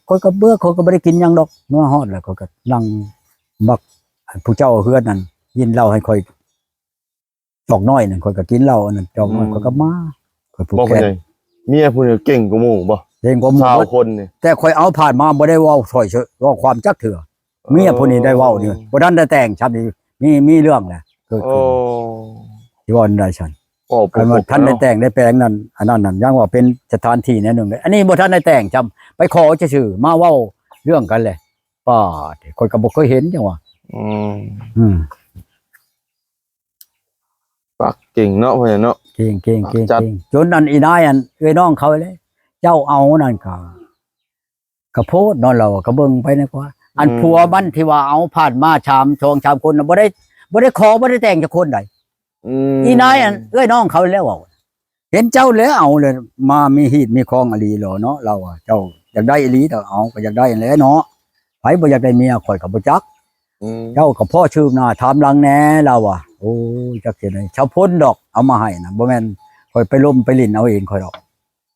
ຂ້ອຍກໍເບື່ອ ຂ້ອຍກໍບໍ່ໄດ້ກິນຫຍັງດອກ. ເມືອຮອດແລ້ວ ຂ້ອຍກໍນັ່ງ ບັກ ອັນຜູ້ເຈົ້າເຮືອນນັ້ນ ກິນເຫຼົ້າໃຫ້ຂ້ອຍຈອກນ້ອຍນັ້ນ ຂ້ອຍກໍກິນເຫຼົ້າອັນນັ້ນຈອກນ້ອຍ ອືມ ຂ້ອຍກໍມາ ຂ້ອຍຜູກແຂນ. ເມຍຜູ້ນີ້ເກັ່ງກວ່າໝູ່ບໍ່? ເກັ່ງກວ່າໝູ່ ຊາວຄົນນີ້ ແຕ່ຂ້ອຍເອົາຜ່ານມາບໍ່ໄດ້ເວົ້າຖ້ອຍເຊີ ເວົ້າຄວາມຈັກເທື່ອ. ເອີ ເມຍຜູ້ນີ້ໄດ້ເວົ້ານີ້ ບໍ່ທັນໄດ້ແຕ່ງຊ້ຳນີ້ ມີ ມີເລື່ອງແຫຼະເກີດຂຶ້ນ. ໂອ້ ຊິເວົ້າແນວໃດຊັ້ນ? ເວົ້າບໍ່ ຄັນວ່າທັນໄດ້ແຕ່ງໄດ້ແປງນັ້ນ ອັນນັ້ນນັ້ນ ຍັງວ່າເປັນສະຖານທີ່ແນວໜຶ່ງເດ້. ອັນນີ້ບໍ່ທັນໄດ້ແຕ່ງຊ້ຳ ໄປຂໍຊື່ໆ ມາເວົ້າເລື່ອງກັນແຫຼະ. ປ້າດ ຂ້ອຍກໍບໍ່ເຄີຍເຫັນ ຈັ່ງວ່າ ອືມ ອືມ ປາກເກັ່ງເນາະ ພໍ່ໃຫຍ່ເນາະ ເກັ່ງ ເກັ່ງ ເກັ່ງ ປາກຈັດ ເກັ່ງ ຈົນອັນອີນາຍ ອັນເອື້ອຍນ້ອງເຂົາເລີຍ ເຈົ້າເອົານັ້ນກະ ກະໂພດເນາະ ລາວກໍເບິ່ງໄປນະກວ່າ ອັນ ອືມ ຜົວມັນທີ່ວ່າເອົາຜ່ານມາສາມ ສອງສາມຄົນນະ ບໍ່ໄດ້ ບໍ່ໄດ້ຂໍ ບໍ່ໄດ້ແຕ່ງຈັກຄົນໃດ. ອືມ ອີນາຍ ອັນເອື້ອຍນ້ອງເຂົາແລ້ວເວົ້າ ເຫັນເຈົ້າແລ້ວເອົາແລ້ວ ມາມີຮີດມີຄອງອີ່ຫຼີເນາະ ລາວວ່າ ເຈົ້າຢາກໄດ້ອີ່ຫຼີ ເອົາກໍຢາກໄດ້ຫັ້ນແຫຼະເນາະ ໃຜບໍ່ຢາກໄດ້ເມຍ ຂ້ອຍກໍບໍ່ຈັກ. ອືມ ເຈົ້າກໍພໍຊືບໜ້າຖາມຫຼັງແດ່ ລາວວ່າ. ໂອ້ຍ ຈັກຊິໄດ້ ຊາວພົນດອກເອົາມາໃຫ້ນະ ບໍ່ແມ່ນຂ້ອຍໄປລົມໄປຫຼິ້ນເອົາເອງຂ້ອຍດອກ.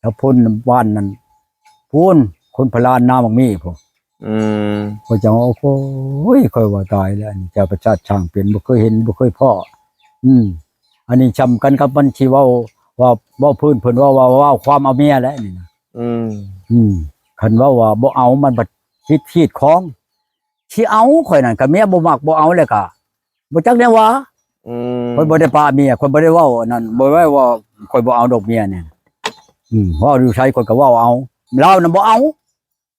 ຊາວພົນບ້ານນັ້ນ ພຸ້ນ ຄົນພະລານນາໝາກມີ້ພຸ້ນ. ອືມ ຂ້ອຍຈັ່ງວ່າ ໂອ້ຍ ຂ້ອຍວ່າຕາຍແລ້ວ ອັນນີ້ເຈົ້າປະສາດຊ່າງເປັນ ບໍ່ເຄີຍເຫັນ ບໍ່ເຄີຍພໍ້. ອືມ ອັນນີ້ຊ່ຳກັນກັບມັນຊິເວົ້າ ວ່າເວົ້າພື້ນເພິ່ນເວົ້າ ວ່າເວົ້າຄວາມເອົາເມຍແຫຼະນີ້ນະ. ອືມ ອືມ ຄັນເວົ້າວ່າບໍ່ເອົາ ມັນບັດຄິດຮີດຄອງ ຊິເອົາ ຂ້ອຍນັ້ນ ຄັນເມຍບໍ່ມັກບໍ່ເອົາແລ້ວກະ ບໍ່ຈັກແນວວ່າ. ອືມ ຂ້ອຍບໍ່ໄດ້ປະເມຍ ຂ້ອຍບໍ່ໄດ້ເວົ້າອັນນັ້ນ ບໍ່ໄດ້ວ່າຂ້ອຍບໍ່ເອົາດອກເມຍນີ້. ອືມ ເວົ້າຢູ່ໃສຂ້ອຍກໍເວົ້າເອົາ ລາວນະບໍ່ເອົາ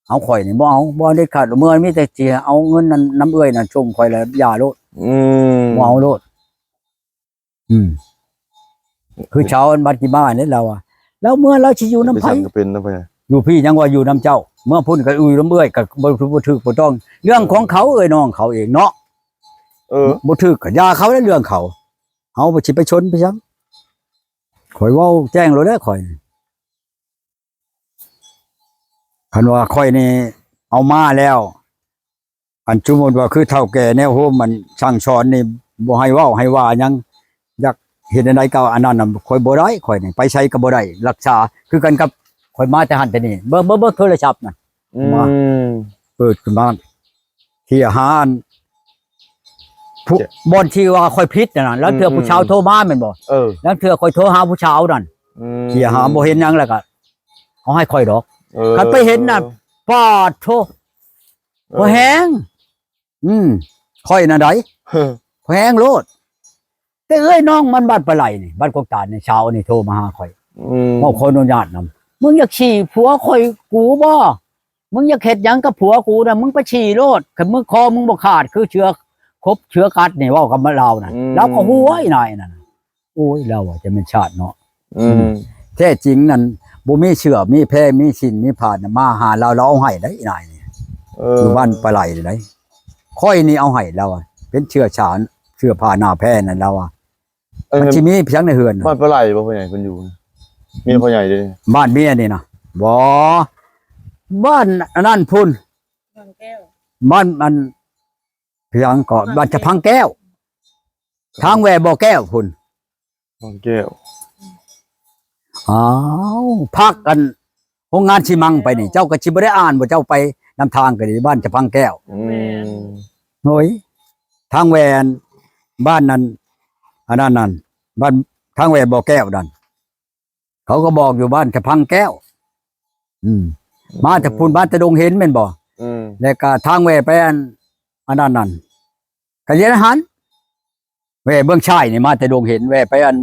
ເອົາ ຂ້ອຍນີ້ບໍ່ເອົາ ບໍ່ເດັດຂາດ. ເມື່ອມີແຕ່ຊິເອົາເງິນນັ້ນນຳເອື້ອຍນັ້ນ ສົ່ງຂ້ອຍແລ້ວຢ່າໂລດ. ອືມ ບໍ່ເອົາໂລດ. ອືມ ຄືຊາວອັນບັດກິມານີ້ລາວວ່າ ລາວເມື່ອລາວຊິຢູ່ນຳໃຜ ເປັນຫຍັງກໍເປັນນະ ຢູ່ພີ້ຍັງວ່າຢູ່ນຳເຈົ້າ ເມື່ອພຸ້ນກໍຢູ່ນຳເອື້ອຍ ກໍບໍ່ ບໍ່ຖືກບໍ່ຕ້ອງ ເລື່ອງຂອງເຂົາ ເອື້ອຍນ້ອງເຂົາເອງເນາະ. ເອີ ບໍ່ຖືກກໍຢ່າເຂົາແຫຼະ ເລື່ອງເຂົາ ເຮົາບໍ່ຊິໄປຊົນໄປຫຍັງ. ຂ້ອຍເວົ້າແຈ້ງໂລດແຫຼະ ຂ້ອຍ ຄັນວ່າຂ້ອຍນີ້ເອົາມາແລ້ວ ອັນສົມມຸດວ່າຄືເຖົ້າແກ່ແນວໂຮມມັນສັ່ງສອນນີ້ ບໍ່ໃຫ້ເວົ້າໃຫ້ວ່າຫຍັງ ຢາກເຮັດແນວໃດກໍອັນນັ້ນນະ. ຂ້ອຍບໍ່ໄດ້ ຂ້ອຍນີ້ໄປໃສກໍບໍ່ໄດ້ ລັກສາ ຄືກັນກັບຂ້ອຍມາແຕ່ຫັ້ນແຕ່ນີ້ ເບິ່ງ ເບິ່ງ ເບິ່ງໂທລະສັບນະ. ອືມ ມາເປີດຂຶ້ນມາ ເທື່ອຫາອັນ ຜູ້ ເຈົ້າ ບ່ອນທີ່ວ່າຂ້ອຍຜິດນັ້ນນະ ລາງເທື່ອ ອືມ ຜູ້ສາວໂທມາແມ່ນບໍ່? ເອີ ລາງເທື່ອຂ້ອຍໂທຫາຜູ້ສາວນັ້ນ ອືມ ເທື່ອຫາບໍ່ເຫັນຫຍັງ ແລ້ວກໍເອົາໃຫ້ຂ້ອຍດອກ. ເອີ ຄັນໄປເຫັນນະ ປາດໂທ ເອີ ພໍແຮງ ອືມ ຂ້ອຍນະໃດ ພໍແຮງໂລດ. ແຕ່ເອື້ອຍນ້ອງມັນບ້ານປາໄຫຼນີ້ ບ້ານກອກຕານນີ້ ສາວນີ້ໂທມາຫາຂ້ອຍ ອືມ ເວົ້າຂໍອະນຸຍາດນຳ ມຶງຢາກຂີ້ຜົວຂ້ອຍກູບໍ່? ມຶງຢາກເຮັດຫຍັງກັບຜົວກູນະ ມຶງໄປຂີ້ໂລດ ຄັນມຶງຄໍມຶງບໍ່ຂາດຄືເສືອຂົບເສືອກັດນີ້ ເວົ້າກັບລາວນະ ອືມ ລາວກໍຫົວ ອີນາຍນັ້ນ. ໂອ້ຍ ລາວວ່າຈະແມ່ນຊາດເນາະ. ອືມ ອືມ ແທ້ຈິງນັ້ນ ບໍ່ມີເສື້ອມີແພ ມີສິ້ນມີຜ້ານະ ມາຫາລາວ ລາວເອົາໃຫ້ໄດ໋ ອີນາຍນີ້ ເອີ ຢູ່ບ້ານປາໄຫຼໄດ໋ ຂ້ອຍນີ້ເອົາໃຫ້ລາວ ເປັນເສື້ອສານ ເສື້ອຜ້າໜ້າແພນັ້ນລາວວ່າ. ເອີ ມັນຊິມີພຽງໃນເຮືອນ ບ້ານປາໄຫຼບໍ່ ພໍ່ໃຫຍ່ເພິ່ນຢູ່ ເມຍພໍ່ໃຫຍ່ເດ້ ບ້ານເມຍນີ້ນະ ບໍ່ ບ້ານອັນນັ້ນພຸ້ນ ວັງແກ້ວ ບ້ານອັນ ພຽງເກາະ ບ້ານ ບ້ານສະພັງແກ້ວ ທາງແວ່ບໍ່ແກ້ວພຸ້ນ ວັງແກ້ວ. ອ້າວ ພາກອັນໂຮງງານຊີມັງໄປນີ້ ເຈົ້າກໍຊິບໍ່ໄດ້ອ່ານບໍ່ ເຈົ້າໄປນຳທາງກໍດີ ບ້ານສະພັງແກ້ວ. ອືມ ແມ່ນ ໂອ້ຍ ທາງແວ່ອັນ ບ້ານນັ້ນ ອັນນັ້ນນັ້ນ ບ້ານທາງແວ່ບໍ່ແກ້ວນັ້ນ ເຂົາກໍບອກຢູ່ບ້ານສະພັງແກ້ວ. ອືມ ມາແຕ່ພຸ້ນ ມາແຕ່ດົງເຫັນແມ່ນບໍ່? ອືມ ແລ້ວກໍທາງແວ່ໄປອັນ ອັນນັ້ນນັ້ນ ກະລຽນອາຫານ ແວ່ເບື້ອງຊ້າຍນີ້ ມາແຕ່ດົງເຫັນ ແວ່ໄປອັນ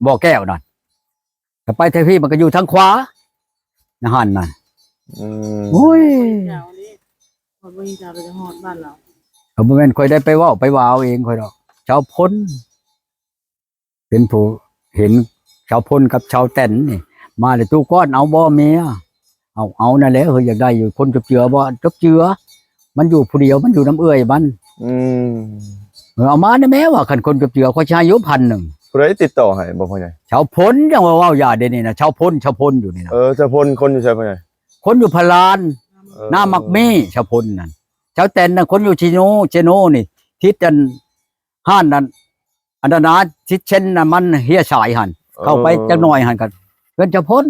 ບໍ່ແກ້ວນັ້ນ ກະໄປທາງພີ້ ມັນກະຢູ່ທາງຂວາ ອາຫານນັ້ນ. ອືມ ໂອ້ຍ ເຈົ້ານີ້ ຂ້ອຍບໍ່ມີເຈົ້າ ໄປຮອດບ້ານລາວ ກໍບໍ່ແມ່ນຂ້ອຍໄດ້ໄປເວົ້າໄປວ່າເອົາເອງຂ້ອຍດອກ ຊາວພົນ ເປັນຜູ້ເຫັນຊາວພົນກັບຊາວແຕນນີ້ ມາແລ້ວ ຕູ້ກ້ອນເອົາບໍ່ເມຍ? ເອົາ ເອົານັ້ນແຫຼະເຮີ້ຍ ຢາກໄດ້ຢູ່ ຄົນຈົບເຈືອບໍ່ ຈົບເຈືອ ມັນຢູ່ຜູ້ດຽວ ມັນຢູ່ນຳເອື້ອຍມັນ. ອືມ ເອີ ເອົາມາແດ່ແມ້ວ່າ ຄັນຄົນຈົບເຈືອ ຂ້ອຍຊິໃຫ້ຢູ່ພັນໜຶ່ງ. ຜູ້ໃດຕິດຕໍ່ໃຫ້ບໍ່ ພໍ່ໃຫຍ່? ຊາວພົນ ຈັ່ງວ່າເວົ້າຢ່າເດນີ້ນະ ຊາວພົນ ຊາວພົນຢູ່ນີ້ນະ. ເອີ ຊາວພົນ ຄົນຢູ່ໃສ ພໍ່ໃຫຍ່? ຄົນຢູ່ພະລານ ເອີ ນາໝາກມີ້ ຊາວພົນນັ້ນ ຊາວແຕນນັ້ນ ຄົນຢູ່ເຊໂນ ເຊໂນນີ້ ທິດອັນ ຮ້ານນັ້ນ ອັນນັ້ນນະ ທິດເຊັນນະ ມັນເຮຍສາຍຫັ້ນ ເອີ ເຂົ້າໄປຈັກໜ້ອຍຫັ້ນ ກໍເຮືອນຈະພົນ.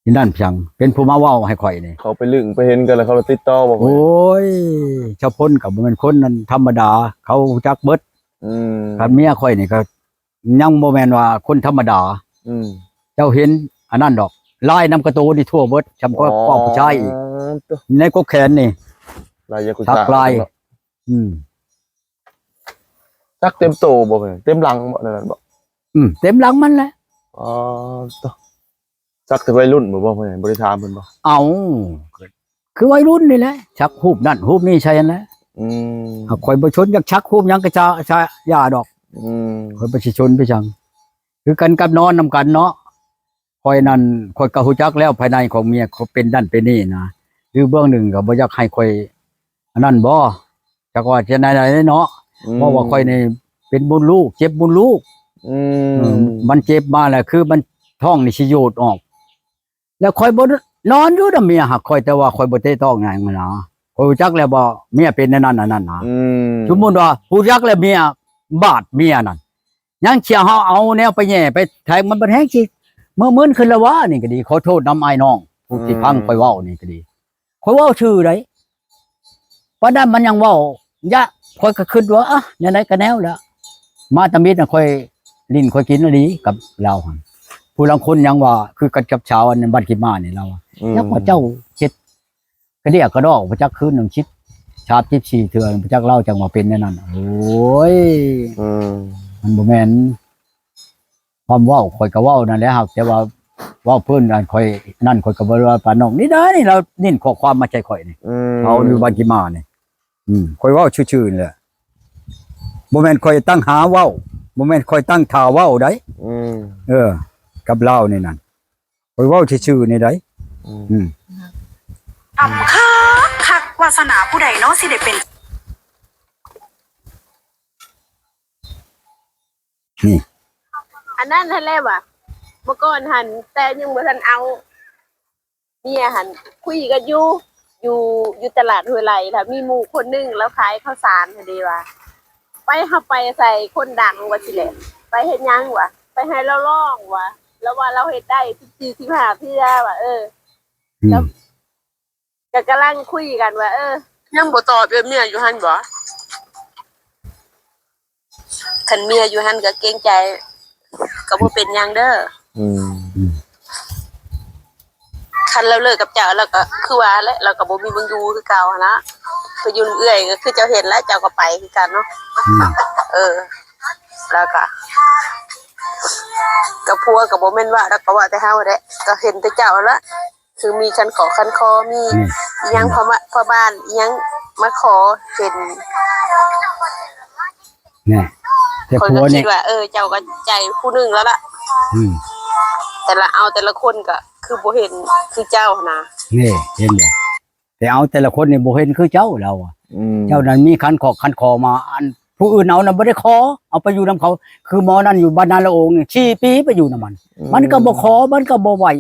ອີนั่นเพียงเป็นผู้มาเว้าให้ข่อยนี่ เขาไปลึงไปเห็นกันแล้วเขาติดต่อบ่ โอ้ย ชาวพลก็บ่แม่นคนนั้นธรรมดา เขารู้จักเบิด อืม คันเมียข่อยนี่ก็ยังบ่แม่นว่าคนธรรมดา อืม เจ้าเห็นอันนั้นดอก ลายนำกระโตนี่ทั่วเบิด ชำก็ อ๋อ ปอกผู้ชายอีก ในกกแขนนี่ ลายยากุซ่า สักลาย เนาะ อืม สักเต็มโตบ่แม่น เต็มหลังบ่ นั่นบ่ อืม เต็มหลังมันแหละ อ๋อ โต สักแต่วัยรุ่นบ่ บ่แม่น บ่ได้ถามเพิ่นบ่ เอ้า คือวัยรุ่นนี่แหละ สักรูปนั่นรูปนี้ใส่นั่นแหละ อืม หากข่อยบ่ชนอยากสักรูปหยังก็จะ จะอย่าดอก อืม ข่อยบ่สิชนไปจัง คือกันกับนอนนำกันเนาะ ข่อยนั่น ข่อยก็รู้จักแล้วภายในของเมียเขาเป็นนั่นเป็นนี่นะ หรือเบื้องหนึ่งก็บ่อยากให้ข่อยอันนั้นบ่ จักว่าจะแนวใดเนาะ อืม เพราะว่าข่อยนี่เป็นมดลูก เจ็บมดลูก อืม เออ มันเจ็บมาแล้ว คือมันท้องนี่สิโยดออก แล้วข่อยบ่นอนอยู่นำเมีย หากข่อย แต่ว่าข่อยบ่เตะต้องหยังหั้นนะ ข่อยรู้จักแล้วบ่ เมียเป็นแนวนั้นอันนั้นนะ อืม สมมุติว่ารู้จักแล้วเมียบาดเมียนั่น ยังเสียเฮาเอาแนวไปแหย่ไปแทงมันบัดแฮงสิเมื่อมึนขึ้นแล้ววะ นี่ก็ดี ขอโทษนำอ้ายน้องผู้ที่ อืม ฟังข่อยเว้านี่ก็ดี ข่อยเว้าซื่อได๋ ปานนั้นมันยังเว้ายะ ข่อยก็คิดว่า อะ แนวใดก็แนวแล้ว มาตะมิดน่ะข่อยลิ้นข่อยกินอีหลีกับลาวหั่น ผู้ลางคนยังว่าคือกันกับชาวอันนั้นบ้านกินมานี่ ลาวว่า อืม จักว่าเจ้าเฮ็ด กระเดี้ยกระดอกบ่จัก คืนหนึ่งสิบสาม สิบสี่ เทื่อบ่จัก ลาวจั่งว่าเป็นแนวนั้น โอ้ย อืม มันบ่แม่น ความเว้า ข่อยก็เว้านั่นแหละ หากแต่ว่าเว้าพื้นอันข่อยนั่น ข่อยก็บ่ได้ว่าปานน้องนี่ได้นี่ ลาวเน้นข้อความมาใส่ข่อยนี่ อืม เว้าอยู่บ้านกินมานี่ อืม ข่อยเว้าซื่อๆนี่แหละ บ่แม่นข่อยตั้งหาเว้า บ่แม่นข่อยตั้งท่าเว้าได๋ อืม เออ กับลาวนี่นั่น ข่อยเว้าซื่อๆนี่ได๋ อืม อืม คักๆ วาสนาผู้ใดเนาะสิได้เป็น นี่ อันนั้นหั้นแหละวะ เมื่อก่อนหั้น แต่ยังบ่ทันเอาเมียหั้น คุยกันอยู่ อยู่ อยู่ตลาดห้วยไร่ แล้วมีหมู่คนหนึ่ง ลาวขายข้าวสารหั้นเด้วะ ไป เฮาไปใส่คนดังว่าสิแหละ ไปเฮ็ดหยังวะ ไปให้ลาวร้องวะ ลาวว่าลาวเฮ็ดได้สิบสี่ สิบห้า เทื่อวะ เออ อืม แล้ว ก็กำลังคุยกันว่า เออ ยังบ่ตอบเลย เมียอยู่หั่นบ่ คันเมียอยู่หั่นก็เกรงใจ ก็บ่เป็นหยังเด้อ อืม อืม คันลาวเลิกกับเจ้า ลาวก็คือว่าแหละ ลาวก็บ่มีหม่องอยู่คือเก่าหั้นนะ ไปอยู่นำเอื้อยก็คือเจ้าเห็นแล้ว เจ้าก็ไปคือกันเนาะ อืม เออ ลาวก็ กับผัวก็บ่แม่นว่า ลาวก็ว่าแต่เฮาแหละ ก็เห็นแต่เจ้าหั้นละ คือมีคันขอคันคอ มี อืม อีหยัง อืม พ่อมา พ่อบ้านอีหยังมาขอเห็น แน่ แต่ ข้อย ผัว ก็ นี่ คิดว่า เออ เจ้าก็ใจผู้หนึ่งแล้วล่ะ อืม แต่ละ เอาแต่ละคนก็คือบ่เห็นคือเจ้าหั้นนะ นี่ เห็นบ่ แต่เอาแต่ละคนนี่บ่เห็นคือเจ้า ลาวอะ อืม เจ้านั้นมีคันขอคันคอมา อันผู้อื่นเอานะบ่ได้ขอ เอาไปอยู่นำเขา คือหมอนั่นอยู่บ้านนาละโองนี่ สี่ปีไปอยู่นำมัน อืม มันก็บ่ขอ มันก็บ่ไหว้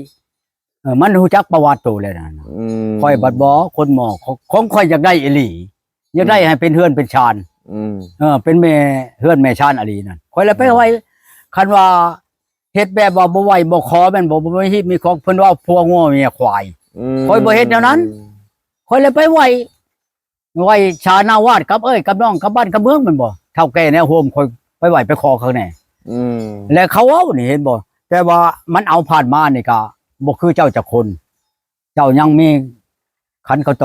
เออ มันรู้จักประวัติโตแล้วนั่นน่ะ อืม ข้อยบัดบ่ คนหมอ ของ ของข้อยอยากได้อีหลี อยากได้ อืม ให้เป็นเฮือนเป็นชาน อืม เออ เป็นแม่เฮือนแม่ชานอีหลีนั่น ข้อยเลยไปไหว้ อืม คันว่าเฮ็ดแบบว่าบ่ไหว้บ่ขอแม่นบ่ บ่มีฮีบมีของ เพิ่นว่าผัวงัวเมียควาย อืม ข้อยบ่เฮ็ดแนวนั้น ข้อยเลยไปไหว้ ไหว้ชานาวาสกับเอื้อยกับน้องกับบ้านกับเมืองแม่นบ่ เฒ่าแก่แนวโฮม ข้อยไปไหว้ไปขอเขาแน่ อืม และเขาเว้านี่เห็นบ่ แต่ว่ามันเอาผ่านมานี่ก็บ่คือเจ้าจักคน เจ้ายังมีคันเขาต่อ